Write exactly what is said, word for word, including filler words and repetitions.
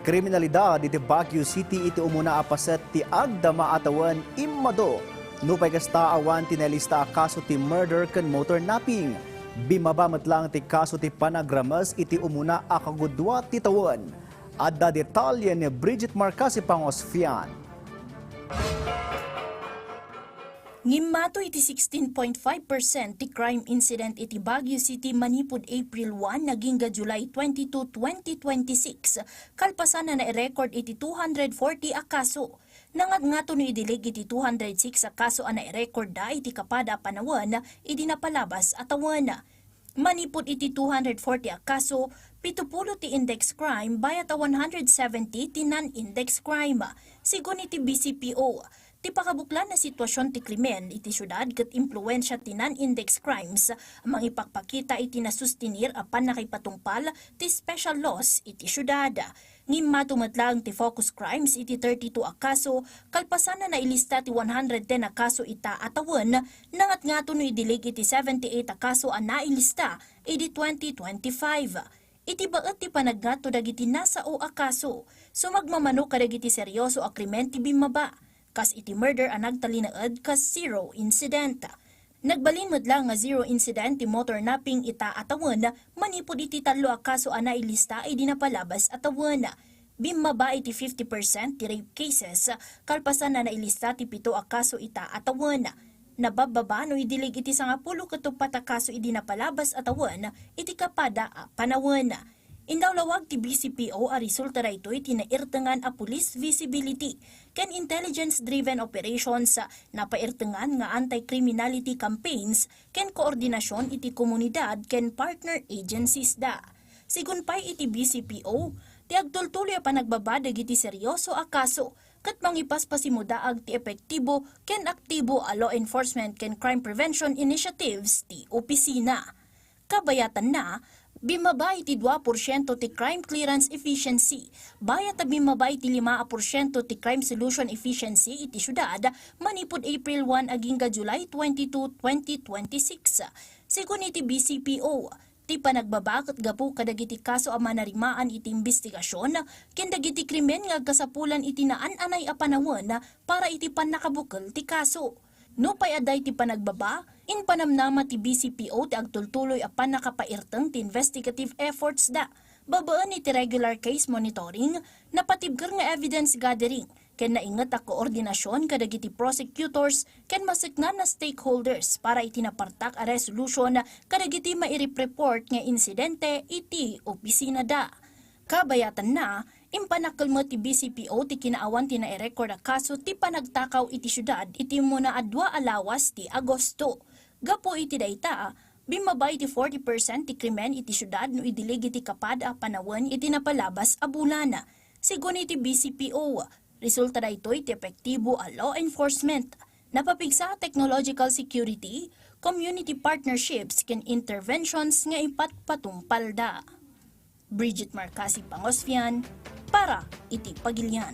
Kriminalidad iti Baguio City iti umuna a paset ti agdama a tawen immadu. Nupay kasta, awan ti nailista a kaso ti murder ken motor napping. Bimmaba met lang ti kaso ti panagrames iti umuna a kagudua ti tawen. Adda detalye ni Bridget Marcasi Pangosfian. Ngimmato iti sixteen point five percent ti crime incident iti Baguio City manipud April one agingga July twenty-two, twenty twenty-six, kalpasan a nairecord iti two hundred forty a kaso. Nangatngato no idilig iti two hundred six a kaso a nairekorda iti kapada a panawen idi napalabas a tawen. Manipud iti two hundred forty a kaso, pitupulo ti index crime, bayat a one hundred seventy ti non-index crime. Sigun iti B C P O, ti pakabuklan a sitwasyon ti krimen iti siudad ket impluensia ti non-index crimes a mangipakpakita iti nasustinir a pannakaipatungpal ti special laws iti siudad. Ngimmato met laeng ti focus crimes iti thirty-two a kaso, kalpasan a nailista ti one hundred ten a kaso ita a tawen, nangatngato no idilig iti seventy-eight a kaso a nailista idi twenty twenty-five. Iti baet ti panagngato dagiti nasao a kaso, sumagmamano kadagiti serioso a krimen ti bimmaba, kas iti murder a nagtalinaed kas zero incident. Nagbalin met laeng nga zero incident ti motor napping ita a tawen manipud iti tallo a kaso a nailista idi napalabas a tawen. Bimmaba iti fifty percent ti rape cases, kalpasan a nailista ti pito a kaso ita a tawen. Nababbaba no idilig iti sangapulo ket uppat a kaso idi napalabas a tawen iti kapada a panawen. Inlawlawag ti B C P O a resulta daytoy ti nairtengan a police visibility ken intelligence-driven operations, napairtengan nga anti-criminality campaigns ken koordinasion iti komunidad ken partner agencies da. Sigun pay iti B C P O, ti agtultuloy a panagbaba dagiti serioso a kaso ket mangipaspasimudaag ti epektibo ken aktibo a law enforcement ken crime prevention initiatives ti opisina. Kabayatanna, bimmaba iti dua porsiento ti crime clearance efficiency, bayat a bimmaba iti lima a porsiento ti crime solution efficiency iti siudad manipud April one agingga July twenty-two, twenty twenty-six. Sigun iti B C P O, ti panagbaba ket gapu kadagiti kaso a manarimaan iti imbestigasion ken dagiti krimen nga agkasapulan iti naan-anay a panawen para iti pannakabukel ti kaso. Nupay adda iti panagbaba, impanamnama ti B C P O ti agtultuloy a pannakapairteng ti investigative efforts da. Babaen iti regular case monitoring, napatibker nga evidence gathering, ken nainget a koordinasion kadagiti prosecutors ken maseknan a stakeholders para iti napartak a resolution kadagiti mairip-report nga insidente iti opisina da. Kabayatanna, impanakkel met ti B C P O ti kinaawan ti nairecord a kaso ti panagtakaw iti siudad iti immuna a dua a lawas ti Agosto. Gapu iti dayta, bimmaba iti forty percent ti krimen iti siudad no idilig iti kapada a panawen iti napalabas a bulan. Sigun iti B C P O, resulta daytoy ti epektibo a law enforcement, napapigsa a technological security, community partnerships ken interventions nga ipatpatumpalda. Bridget Marcasi Pangosfian para iti Pagilian.